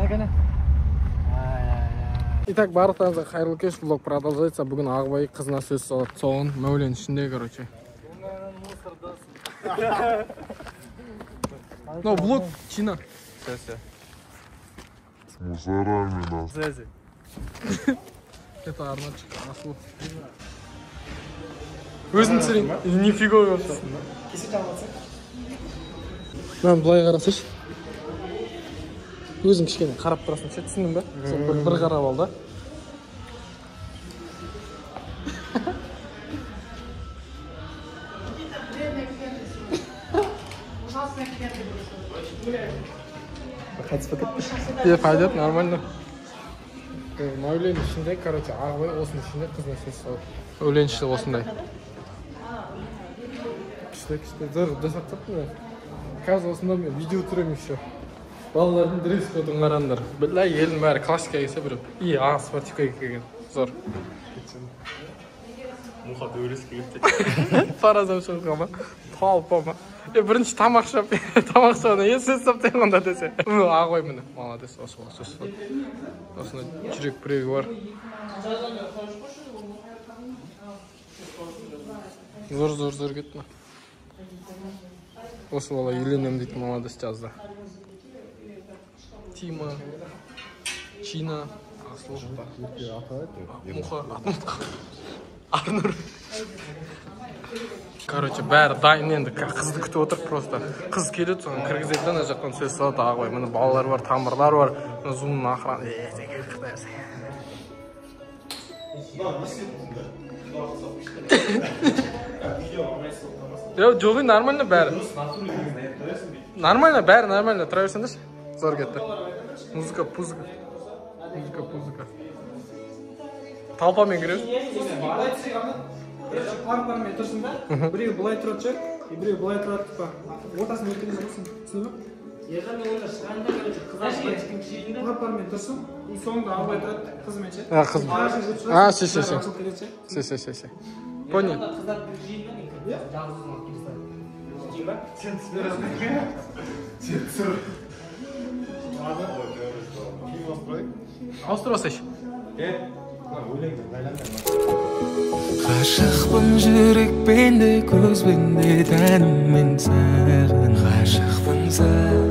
Кәне. Итак, барлықтарыңызға қайырлы кеш, влог продолжается. Бүгін Ағыбай қызына сөз салады. Соған Мәулен ішінде, короче. Ну, влог Чина. Все. С мусорами нас. Это Арнольд Асыл. Өзің түсірейін. Нифига вообще. Мынаны былай қарасайшы. Өзің кішкене қарап тұрасың ше, түсіндің бе? Сол бір қарап ал да. Е, пойдет, нормально. Мәулен ішінде, короче, Ағыбай осының ішінде қызына сөз салады. Мәулен іші осындай. Күшті, зор жасап тастаппын мен. Қазір осында мен видео түсіремін еще. Балалардың дресс кодын қараңдар. Бля, елдің бәрі классика келсе біреу. И, спортивка келген. Зор. Муха төбелеске кетті. Паразам шығған ба? Толпа ма? Бірінші тамақ ішіп, тамақ ішіп, сөз саптайын онда десе. Ағыбай міне, молодец, осы сөз салды. Осында жүрек бүрегі бар. Зор, кетті ма? Осы бала үйленемін дейтін молодец жазды. Тима, Чина, Асыл, Муха, Арнұр. Короче, бәрі дайын енді, қызды күтіп отыр просто. Қыз келеді, соны кіргізеді де, ана жақтан сөз салады Ағыбай. Міне балалар бар, тамырлар бар, зумның охрана. Жоқ, нормально бәрі. Нормально, бәрі нормально, тұра берсеңдерші. Зор кетті. Музыка, пузыка. Музыка, пузыка. Толпамен кіреміз. Пар-пармен тұрсың да, біреу былай тұрады ше, біреу былай тұрады, типа, ортасын өткізіп отырсың, түсіндің бе? Ержан, мен онда шығайын да, короче, қыздар кішкене. Пар-пармен тұрсың, и соңында Абай тұрады қызымен ше. А, қыз. А, все. Все. Понял. Қыздар жейін да, мен жалғыз өзім алып келе салайын. Жейін ба? Сен түсіресің. Сен түсір. Киім ауыстырайық. Ауыстырып алсайшы. Ғашықпын жүрекпен де, көзбен де, тәніммен саған. Ғашықпын саған.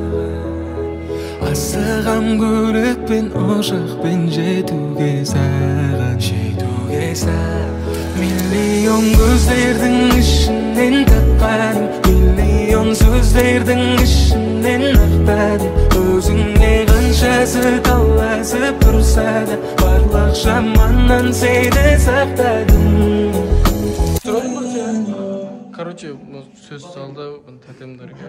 Асығам көлікпен, ұшақпен жетуге саған, жетуге саған. Миллион көздердің ішінен таппадым, миллион сөздердің ішінен ақтадым. Өзіңе қаншасы таласып тұрса да, барлық жаманнан сені сақтадым. Короче, сөз салды тәтемдерге.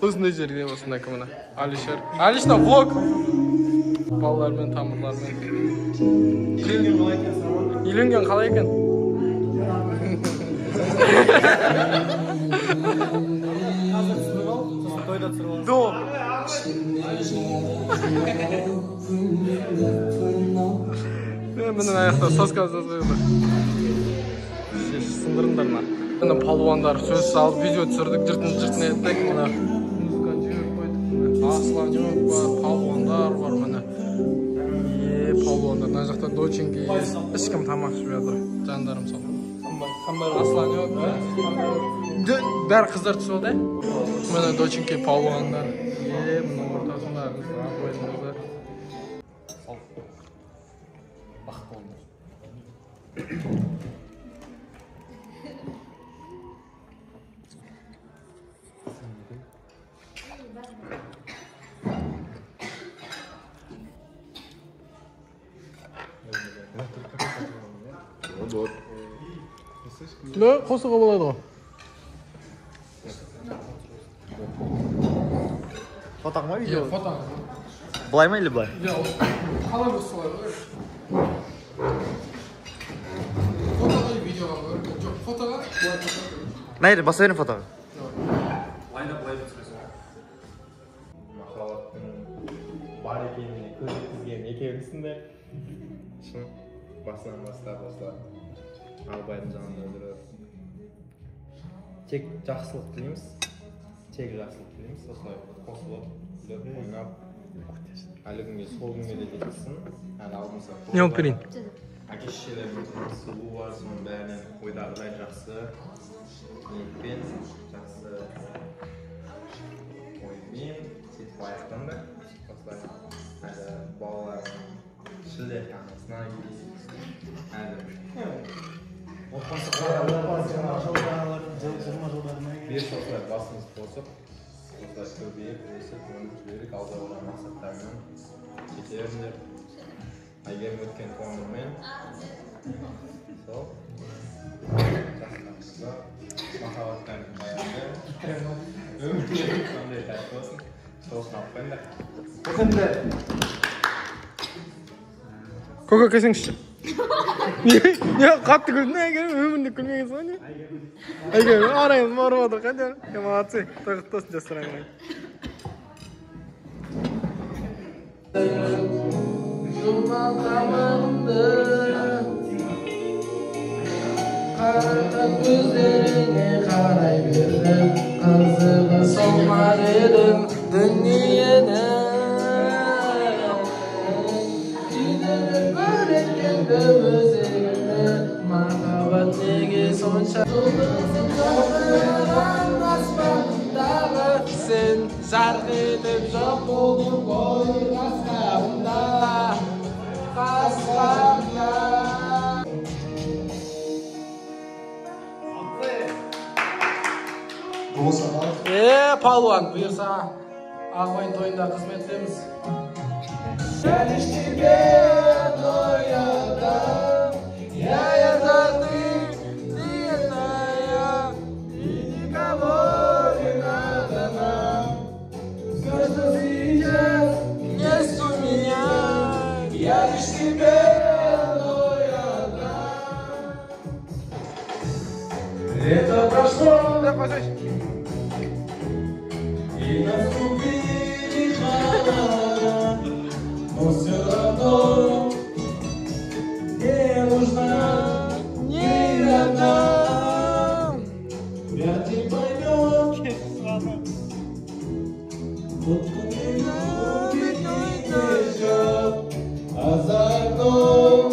Осындай жерде, осындай кіміне. Алишер. Алишна влог! Балалармен, тамырлармен. Үйленген қалай екен? Қазір түсіріп ал, сосын тойда түсіріп аласың. До! Міне аяқта соска жазғызды. Сындырыңдар мына. Міне палуандар сөз салып, видео түсірдік, жыртын еттік. Міне музыканы жіберіп қойдық. Асланёк бар, палуандар бар міне. Палуандар. Мына жақта доченьки есть. Ешкім тамақ ішіп жатыр. Жандарым сол. Асланёк. Бәрі қыздар түсіп алды. Міне доченьки палуандар. Міне ортасында қыз, Ағыбайдың қызы. Қосуға болады ғой. Фотоға ма, видео? Фотоға. Былай ма или былай? Қалай болса солай ғой. Фотоға или видеоға ғой? Жоқ, фотоға былай. Мына жерде баса берейін фотоға. Былай түсіресің. Махаббаттың бар екеніне көз жеткізген екеуіңсіңдер. Шын басынан бастап осылай Ағыбайдың жанында жүріп. Тек жақсылық тілейміз. Тек жақсылық тілейміз, осылай қосылып, күліп, ойнап, әлі күнге сол күнге де жеткізсін. Әлі алдымызда Не алып берейін? Әке шешелеріміздің сұлу бар, соның бәрінен ойдағыдай жақсы ниетпен, жақсы оймен сөйтіп аяқтаңдар. Осылай әлі балалар шілдеханасына келейік. Әлі Отбасы 20 жылдарына бес осылай басымыз қосып, осылай көбейіп, өсіп, өніп жіберік, алда қойған мақсаттармен жете беріңдер. Әйгерім өткен туған күнімен сол жастарымызға махаббаттарының баянды өмірлері сондай тәтті болсын. Сол үшін алып қойыңдар. Көке кесеңізші. Не қатты күлдің Әйгерім, өмірінде күлмегенсің ғой не? Әйгерім арайымыз барып отыр қане. Молодцы, той құтты болсын жастар ағайын. Жұма тамағымды қаратқан көздеріңе қарай бердім, қызығы сол ма дедім дүниені. Күйдіріп бөлектенді өзегімді, махаббат неге сонша жұлдызым жарқыраған аспандағы, сен жарқ етіп жоқ болдың ғой қасқамда, қасқамда. Палуан, бұйырса Ағыбайдың тойында қызметтеміз. Я лишь тебе одной отдам, я это ты, ты это я, и никого не надо нам. Все, что сейчас есть у меня, я лишь тебе одной отдам. Лето прошло, и наступили холода, но все равно не нужна ни одна. Вряд ли поймет, тот, кто не любит, не ждет, а за окном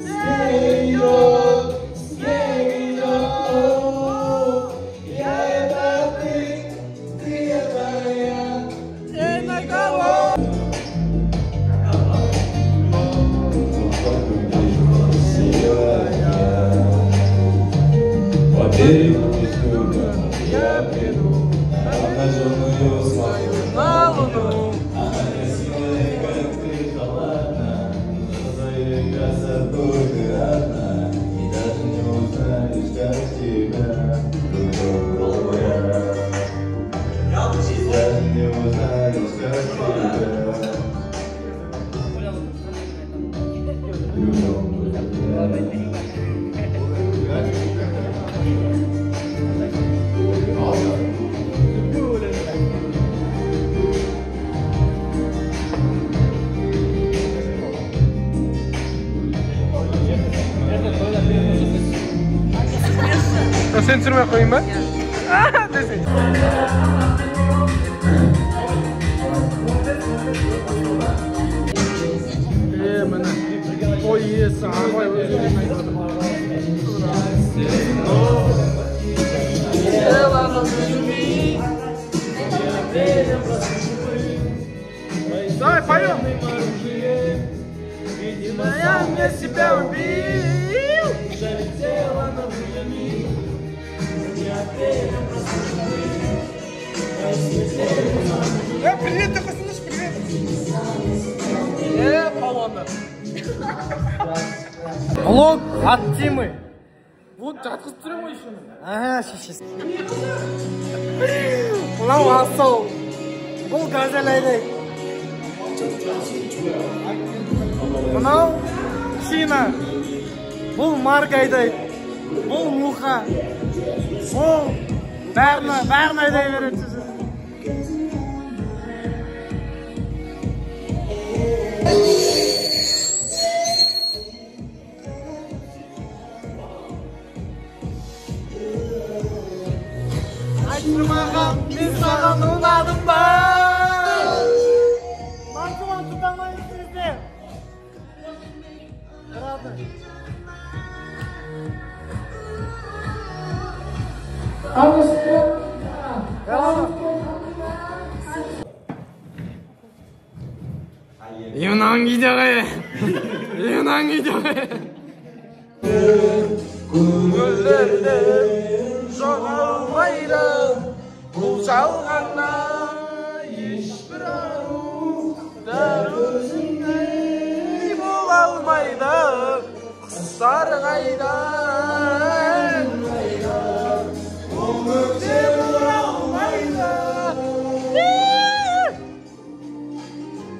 снег идет, снег идет. Я это ты, ты это я, ни на кого. По берегу пескуна я приду, обнаженную свою на луну. Она красивая, как ты, халатна, но своей красотой ты одна, и даже не узнаешь, как тебя люблю я. И даже не узнаешь, как тебя люблю я. Сен түсірмей ақ қояйын ба? Десең. Міне. Той иесі Ағыбай өзі айтып отыр. Давай, поем! Я мне себя убил! Привет, ты послушай, привет! Палуандар. Влог от Тимы. Вот жатқызып тұрамын ғой еще. Ага, шешесі. Мынау асау. Бұл газель айдайды. Мынау Чина. Бұл Марк айдайды. Бұл Муха. Бұл бәрін айдай береді. Айтшы маған Көңілдерден жоғалмайды бұл жалғанда ешбір ару дәл өзіңдей бола алмайды. Құстар қайда, ән қайда, ол көктем оралмайды.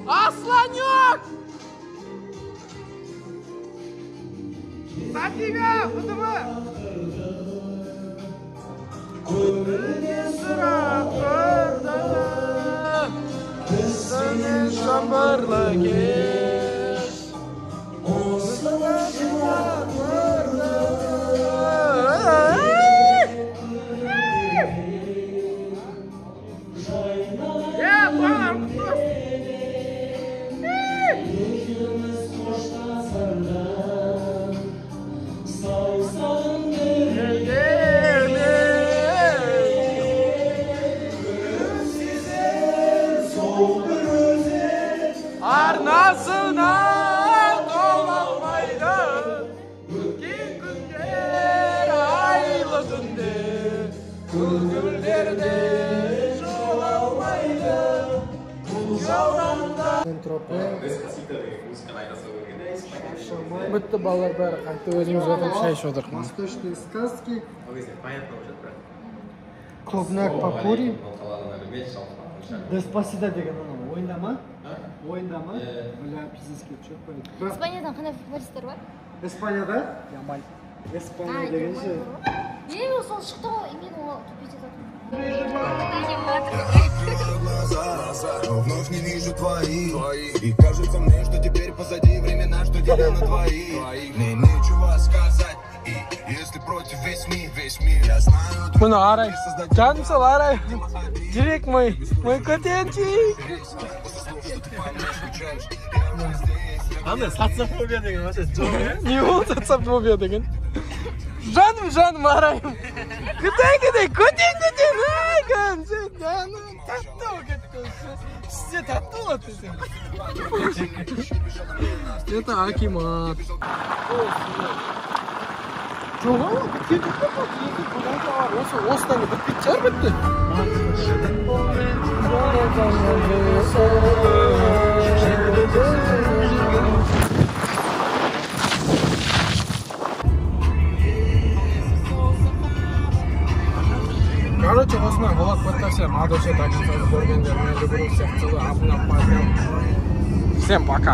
Асланек! За тебя, ВТБ! Көңілде сұрақ тұрды, үстінен жаңбырлы кеш, осыны жылап тұрды. Арнасына тола алмайды өткен күндер, айлы түндер, көңілдерде жоғалмайды бұл жалғанда. Бітті, балалар бәрі қайтты, өзіміз отырып шай ішіп отырмыз. Восточные сказки. Клубняк попури. Деспасито деген анау ойында ма? Ойында ма? Бля, пиздец кетіп жүр. Испаниядан қандай футболисттер бар? Испанияда? Ямаль. Испания деген ше. Е, сол шықты ғой, мен ол тупить етіп. Но вновь не вижу твоих. И кажется мне, что теперь позади времена, что деля на двоих. Мне нечего сказать. И если против весь мир, весь мир. Я знаю, Міне Арай. Жаным сол Арай. Жүрек мой, мой көтенчик. Андай социофобия деген вообще жоқ, иә? Не ол социофобия деген? Жаным, жаным Арайым. Күтей, күтей, көтен, көтен. Ай, жаным, жаным, тәтті болып кетті. Сізде тәтті болады десең. Это акимат. Жоқ, ол біткен жоқ па? Енді бүгін бар. Осы осыдан бітпейтін шығар бітті. Короче, осымен влог бітті. Всем от души до конца көргендеріне люблю всех, целую, обнял, поднял. Всем пока.